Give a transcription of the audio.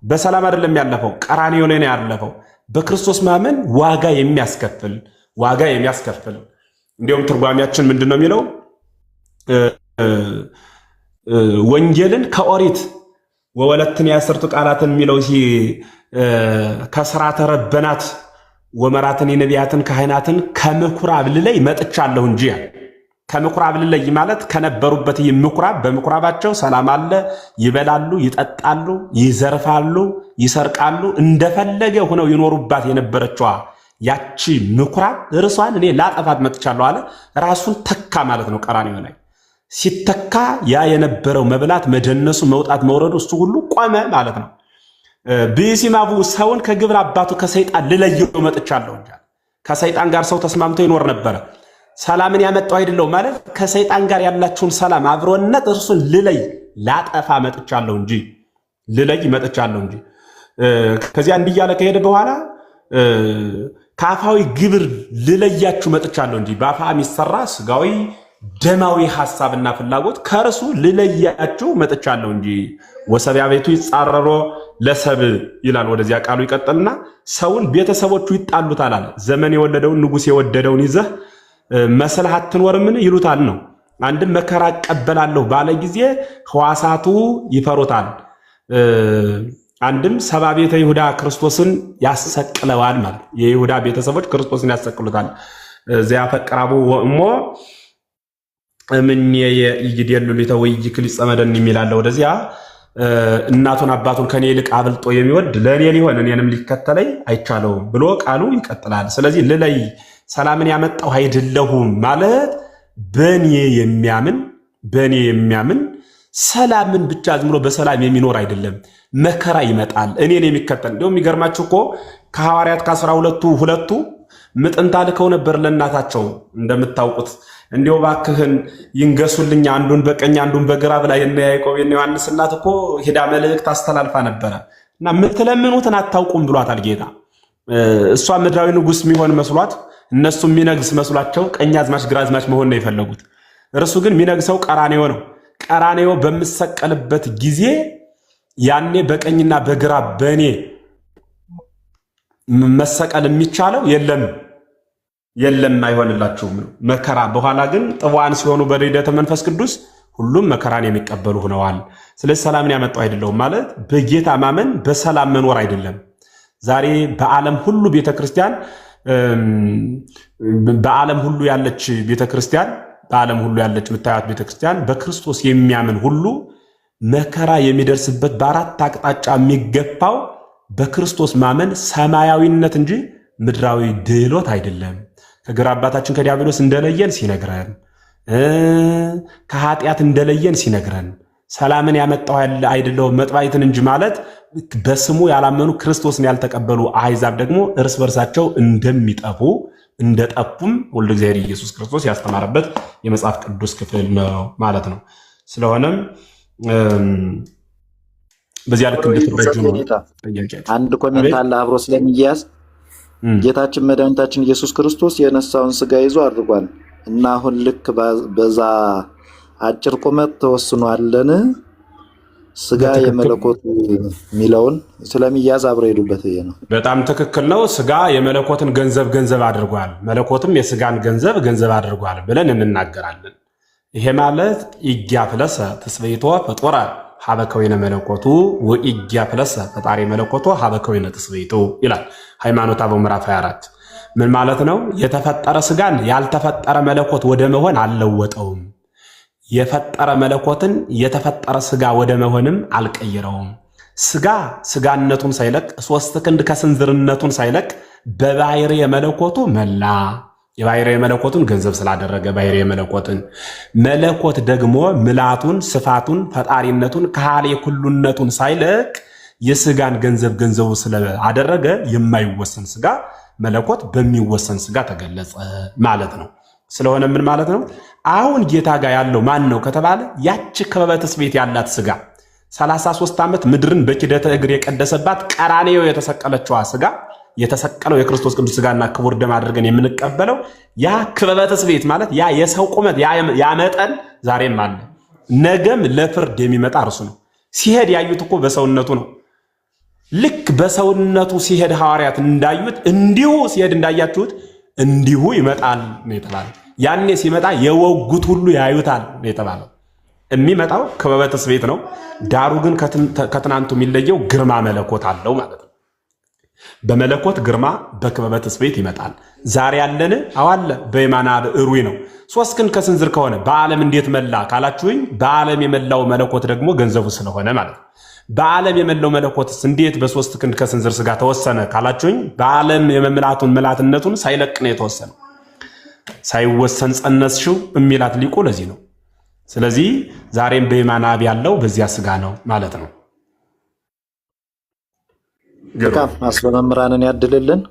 በሰላም አይደለም ያለፈው፣ ቀራንዮ ላይ ነው ያለፈው። በክርስቶስ ማመን ዋጋ የሚያስከፍል፣ ዋጋ የሚያስከፍል። እንዲሁም ትርጓሚያችን ምንድን ነው የሚለው? ወንጌልን ከኦሪት ወወለትን ያስርቱ ቃላትን የሚለው ከስርዓተ ረበናት ወመራትን የነቢያትን ካህናትን ከምኩራብ ልለይ መጥቻለሁ እንጂ። ከምኩራብ ልለይ ማለት ከነበሩበት ምኩራብ፣ በምኩራባቸው ሰላም አለ፣ ይበላሉ፣ ይጠጣሉ፣ ይዘርፋሉ፣ ይሰርቃሉ፣ እንደፈለገ ሆነው ይኖሩባት የነበረችዋ ያቺ ምኩራብ እርሷን እኔ ላጠፋት መጥቻለሁ አለ። ራሱን ተካ ማለት ነው። ቀራንዮ ላይ ሲተካ ያ የነበረው መብላት፣ መደነሱ፣ መውጣት፣ መውረዱ እሱ ሁሉ ቆመ ማለት ነው። ብእሲ እምአቡሁ ሰውን ከግብረ አባቱ ከሰይጣን ልለየው መጥቻለሁ እንጂ። ከሰይጣን ጋር ሰው ተስማምቶ ይኖር ነበረ። ሰላምን ያመጣው አይደለው ማለት ከሰይጣን ጋር ያላችሁን ሰላም አብሮነት እርሱን ልለይ ላጠፋ መጥቻለሁ እንጂ፣ ልለይ መጥቻለሁ እንጂ። ከዚያ እንዲህ እያለ ከሄደ በኋላ ከአፋዊ ግብር ልለያችሁ መጥቻለሁ እንጂ፣ በአፋ የሚሰራ ስጋዊ ደማዊ ሐሳብና ፍላጎት ከእርሱ ልለያችሁ መጥቻለሁ እንጂ። ወሰብያ ቤቱ ይጻረሮ ለሰብ ይላል። ወደዚያ ቃሉ ይቀጥልና ሰውን ቤተሰቦቹ ይጣሉታል አለ። ዘመን የወለደውን ንጉሥ የወደደውን ይዘህ መስለህ አትኖርምን ይሉታል ነው። አንድም መከራ እቀበላለሁ ባለ ጊዜ ሕዋሳቱ ይፈሩታል። አንድም ሰባ ቤተ ይሁዳ ክርስቶስን ያሰቅለዋል ማለት የይሁዳ ቤተሰቦች ክርስቶስን ያሰቅሉታል። ዘያፈቅር አቡሁ ወእሞ እምኔየ ኢይደሉ ሊተ ወኢይክል ይጸመደኒ የሚላለ ወደዚያ እናቱን አባቱን ከኔ ይልቅ አብልጦ የሚወድ ለእኔ ሊሆን እኔንም ሊከተለኝ አይቻለውም ብሎ ቃሉ ይቀጥላል። ስለዚህ ልለይ ሰላምን ያመጣው አይደለሁም ማለት በእኔ የሚያምን፣ በእኔ የሚያምን ሰላምን ብቻ ዝም ብሎ በሰላም የሚኖር አይደለም። መከራ ይመጣል። እኔን የሚከተል እንዲሁም የሚገርማችሁ እኮ ከሐዋርያት ከ12ቱ ሁለቱ ምጥንታ ልከው ነበር ለእናታቸው እንደምታውቁት። እንዲው እባክህን ይንገሱልኝ አንዱን በቀኝ አንዱን በግራ ብላ የነ ያዕቆብ የነ ዮሐንስ እናት እኮ ሄዳ መልእክት አስተላልፋ ነበረ እና የምትለምኑትን አታውቁም ብሏታል ጌታ። እሷ ምድራዊ ንጉሥ የሚሆን መስሏት፣ እነሱ የሚነግስ መስሏቸው ቀኝ አዝማች ግራ አዝማች መሆን ነው የፈለጉት። እርሱ ግን የሚነግሰው ቀራኔዮ ነው። ቀራኔዮ በምሰቀልበት ጊዜ ያኔ በቀኝና በግራ በእኔ መሰቀል የሚቻለው የለም፣ የለም፣ አይሆንላችሁም ነው መከራ። በኋላ ግን ጥቧን ሲሆኑ በልደተ መንፈስ ቅዱስ ሁሉም መከራን የሚቀበሉ ሆነዋል። ስለዚህ ሰላምን ያመጣው አይደለሁም ማለት በጌታ ማመን በሰላም መኖር አይደለም። ዛሬ በዓለም ሁሉ ቤተክርስቲያን፣ በዓለም ሁሉ ያለች ቤተክርስቲያን፣ በዓለም ሁሉ ያለች የምታያት ቤተክርስቲያን በክርስቶስ የሚያምን ሁሉ መከራ የሚደርስበት፣ በአራት አቅጣጫ የሚገፋው በክርስቶስ ማመን ሰማያዊነት እንጂ ምድራዊ ድሎት አይደለም። ከግራ አባታችን ከዲያብሎስ እንደለየን ሲነግረን፣ ከኃጢአት እንደለየን ሲነግረን፣ ሰላምን ያመጣው አይደለሁም መጥባይትን እንጂ ማለት በስሙ ያላመኑ ክርስቶስን ያልተቀበሉ አሕዛብ ደግሞ እርስ በርሳቸው እንደሚጠፉ፣ እንደጠፉም ወልደ እግዚአብሔር ኢየሱስ ክርስቶስ ያስተማረበት የመጽሐፍ ቅዱስ ክፍል ነው ማለት ነው። ስለሆነም በዚያ ልክ እንድትረጁ ነው ጥያቄያቸው። አንድ comment አለ አብሮ ስለሚያያዝ። ጌታችን መድኃኒታችን ኢየሱስ ክርስቶስ የነሳውን ስጋ ይዞ አድርጓል እና አሁን ልክ በዛ አጭር ቁመት ተወስኗለን ስጋ የመለኮት የሚለውን ስለሚያዝ አብሮ ሄዱበት ይሄ ነው። በጣም ትክክል ነው። ስጋ የመለኮትን ገንዘብ ገንዘብ አድርጓል፣ መለኮትም የስጋን ገንዘብ ገንዘብ አድርጓል ብለን እንናገራለን። ይሄ ማለት ኢያፍለሰ ትስብእቶ ፍጡረ ሀበ ከዊነ መለኮቱ ወኢያፍለሰ ፈጣሪ መለኮቶ ሀበ ከዊነ ትስብእቱ ይላል ሃይማኖተ አበው ምዕራፍ 24። ምን ማለት ነው? የተፈጠረ ስጋን ያልተፈጠረ መለኮት ወደ መሆን አልለወጠውም። የፈጠረ መለኮትን የተፈጠረ ስጋ ወደ መሆንም አልቀየረውም። ስጋ ስጋነቱን ሳይለቅ፣ ሶስት ክንድ ከስንዝርነቱን ሳይለቅ በባሕርየ መለኮቱ መላ። የባሕርየ መለኮቱን ገንዘብ ስላደረገ ባሕርየ መለኮትን፣ መለኮት ደግሞ ምላቱን፣ ስፋቱን፣ ፈጣሪነቱን፣ ከሃሌ ኩሉነቱን ሳይለቅ የስጋን ገንዘብ ገንዘቡ ስላደረገ የማይወሰን ስጋ መለኮት በሚወሰን ስጋ ተገለጸ ማለት ነው። ስለሆነ ምን ማለት ነው? አሁን ጌታ ጋር ያለው ማን ነው ከተባለ ያቺ ክበበ ትስብእት ያላት ስጋ፣ 33 ዓመት ምድርን በኪደተ እግር የቀደሰባት ቀራንዮ የተሰቀለችዋ ስጋ፣ የተሰቀለው የክርስቶስ ቅዱስ ስጋና ክቡር ደም አድርገን የምንቀበለው ያ ክበበ ትስብእት ማለት ያ የሰው ቁመት ያ መጠን ዛሬም አለ። ነገም ለፍርድ የሚመጣ እርሱ ነው። ሲሄድ ያዩት እኮ በሰውነቱ ነው። ልክ በሰውነቱ ሲሄድ ሐዋርያት እንዳዩት እንዲሁ ሲሄድ እንዳያችሁት እንዲሁ ይመጣል ነው የተባለው። ያኔ ሲመጣ የወጉት ሁሉ ያዩታል ነው የተባለው። የሚመጣው ክበበ ትስብእት ነው። ዳሩ ግን ከትናንቱ የሚለየው ግርማ መለኮት አለው ማለት ነው። በመለኮት ግርማ በክበበ ትስብእት ይመጣል። ዛሬ ያለን አዋለ በየማነ አብ እሩይ ነው። ሶስት ክንድ ከስንዝር ከሆነ በዓለም እንዴት መላ ካላችሁኝ፣ በዓለም የመላው መለኮት ደግሞ ገንዘቡ ስለሆነ ማለት ነው። በዓለም የመላው መለኮትስ እንዴት በሶስት ክንድ ከስንዝር ስጋ ተወሰነ ካላችሁኝ፣ በዓለም የመምላቱን ምላትነቱን ሳይለቅ ነው የተወሰነው። ሳይወሰን ጸነስሽው የሚላት ሊቁ ለዚህ ነው። ስለዚህ ዛሬም በየማነ አብ ያለው በዚያ ስጋ ነው ማለት ነው። መልካም አስበ መምህራንን ያድልልን።